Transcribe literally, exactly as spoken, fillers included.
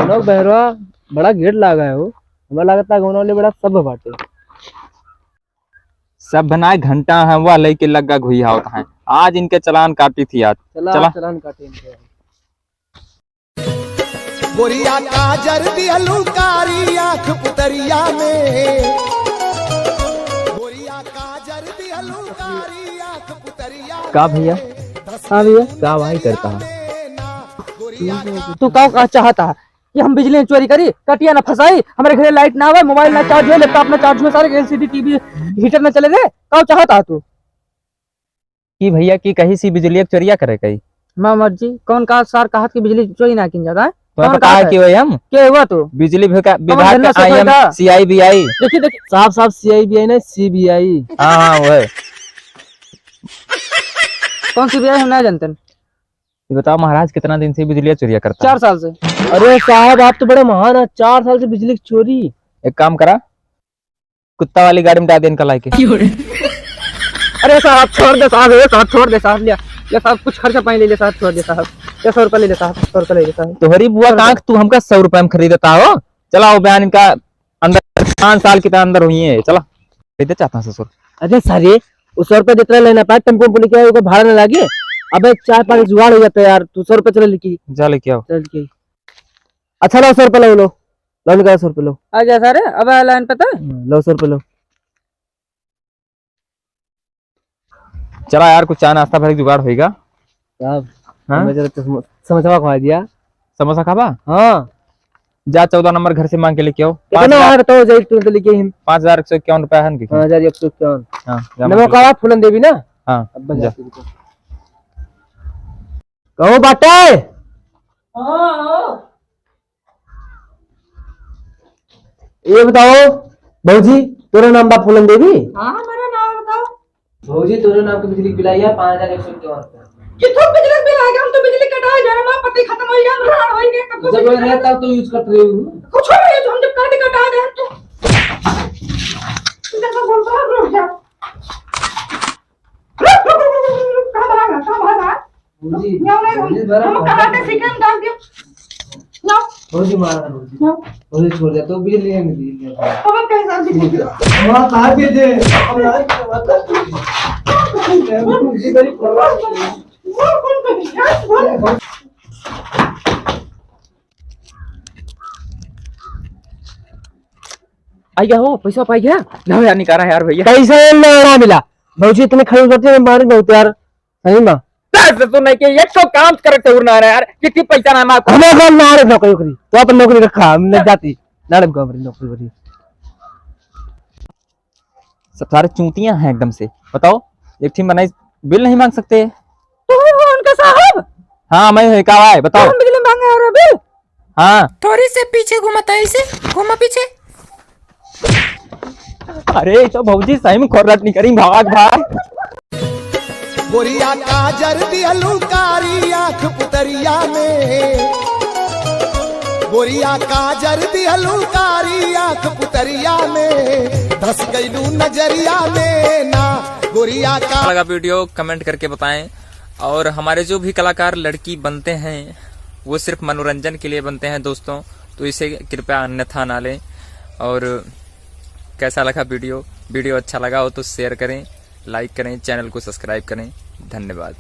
लोग बहरवा बड़ा गेट लागा है हो, हमें लगता है गौना वाले बड़ा सब बाटे। सब बनाए घंटा है, वह लेके लग्गा घुइयावत है। आज इनके चालान काटी थी आज। चला, चला। चालान काटे इनके। गोरिया काजर दिहलू कारी आँख पुतरिया में, गोरिया काजर दिहलू कारी आँख पुतरिया का भैया? में। हाँ भैया। का भाई करता है? तू का, का चाहता है कि हम बिजली चोरी करी, कटिया ना फंसाई, हमारे घरे लाइट ना आवे, मोबाइल ना चार्ज हो, लैपटॉप ना चार्ज हो, सारे एलसीडी टीवी हीटर ना चले रे? का चाहता है तू? कि भैया की कही सी बिजली चोरिया करे कही? माँ मर्जी, कौन का सार कहत कि बिजली चोरी ना किन जाता है? तो कौन पता कहत है है? कि वही हम के हुआ तू? बिजली विका-, कौन विभाग धंधा के से आई एम, करता? सीआईबीआई। देखिए, देखिए। साहब, साहब, सीआईबीआई ना, सीबीआई। हाँ, हाँ, वो है। कौन सीबीआई हम ना जानते हैं। ये बताओ महाराज, कितना दिन से बिजलिया चोरिया करता है? चार साल से। अरे साहब, आप तो बड़े महान हैं, चार साल से बिजली की चोरी। एक काम करा, कुत्ता वाली गाड़ी में डाल दे इनका लाइके। अरे साहब, छोड़ दे साहब, ये साहब, छोड़ दे साहब, लिया, ये साहब, कुछ खर्चा पानी ले ले साहब, छोड़ दे साहब, ये सौ रुपया ले ले साहब, सौ रुपया ले ले साहब। तोहरी बुआ सौ रुपया। कांख, तू हमका सौ रुपया में खरीदता हो? चलाओ बयान इनका अंदर, पाँच साल के अंदर हुई है, चला। खरीदे चाहता हूँ ससुर। अरे सारे, वो सौ रुपया जितना लेना पाए, टेम्पो वेम्पो लेके आए, ओकर भाड़ा ना लागे। अबे चार पाँच जुगाड़ हो जाता है यार, तू सौ रुपया चला लेके। जा लेके आओ। चल लेके। अच्छा लो, सौ रुपया लो, लो। लो निकाल सौ रुपया लो। आ गया सारे, अब आया लाइन पे तो। हाँ, लो सौ रुपया लो। चला यार, कुछ चाय नाश्ता भर के जुगाड़ होइगा। साहब, हाँ? हमें जरा तो सम-, समोसा खवा दिया। समोसा खाबा? हाँ। जा चौदह नंबर घर से मांग के लेके आओ। कितना पाँच हजार। है बताओ, जाइए तुरंत लेके ही। पाँच हजार एक सौ इक्यावन रुपया है इनके। पाँच हजार एक सौ इक्यावन। हाँ, जा नमक मांग के आवा, फूलन देवी ना? हाँ, अब बजा जा। के रुको। कहो बाटे? हाँ, हाँ। ये बताओ भौजी, तोरा नाम बा फूलन देवी? हाँ, हमारा नाम बताओ। भौजी, तोरे नाम के बिजली के बिल आइया पाँच हजार एक सौ इक्यावन रुपया। किथो बिजली के बिल आएगा? हम तो बिजली कटाए जा रहे हैं, हमारा पति खत्म हो गया, हम राड़ हो गए, कब तो जब वो बिजली रहता तो use करते रहे हो। कुछ नहीं, हम जब काटे कटा दे, हम तो इधर का बोलता है, रुक जा। कहाँ भागा, कहाँ भागा? भौजी, ना, नहीं, भौजी, हम, बड़ा हम भागा। कराटे सीखे, हम डाल दियो। ना। भौजी मारा, भौजी। ना। भौजी छोड़ दे, तो बिजली नहीं मिली। अब हम कैसे बिजली? वहाँ कहाँ पे थे? हम रात को बात करते थे। भौजी बड़ी खराब है। वो कौन कर दिया? वो आ गया हो, पैसा पाई गया? ना यार, निकाला है यार भैया। पैसा ये लड़ा मिला। भौजी इतने खड़े करते हैं, मारे बहुत यार। सही में। दस तो नहीं के, एक तो काम करते उड़ना है यार, कितनी पैसा ना मार। हमें कौन ना रे नौकरी वोकरी? तो अपन नौकरी रखा, हम नहीं जाती। ना रे नौकरी वोकरी। सब सारे चूतियां हैं एकदम से। बताओ, एक ठे मनई बिल नहीं मांग सकते? तुम हो उनका साहब? हाँ, मैं हूँ, का है, बताओ। तुम बिजली मांगे हो रे बिल? हाँ। थोड़ी से पीछे घूमा, तो ऐसे घूमा पीछे। अरे, ये तो भौजी सही में खोर्रट निकरी, भाग, भाग। गोरिया काजर दिहलू कारी आँख पुतरिया में, गोरिया काजर दिहलू कारी आँख पुतरिया में, धस गइलू नजरिया में ना, गोरिया का लगा video comment करके बताएं। और हमारे जो भी कलाकार लड़की बनते हैं, वो सिर्फ मनोरंजन के लिए बनते हैं दोस्तों, तो इसे कृपया अन्यथा ना लें। और कैसा लगा video? Video अच्छा लगा हो तो share करें, like करें, channel को subscribe करें। धन्यवाद।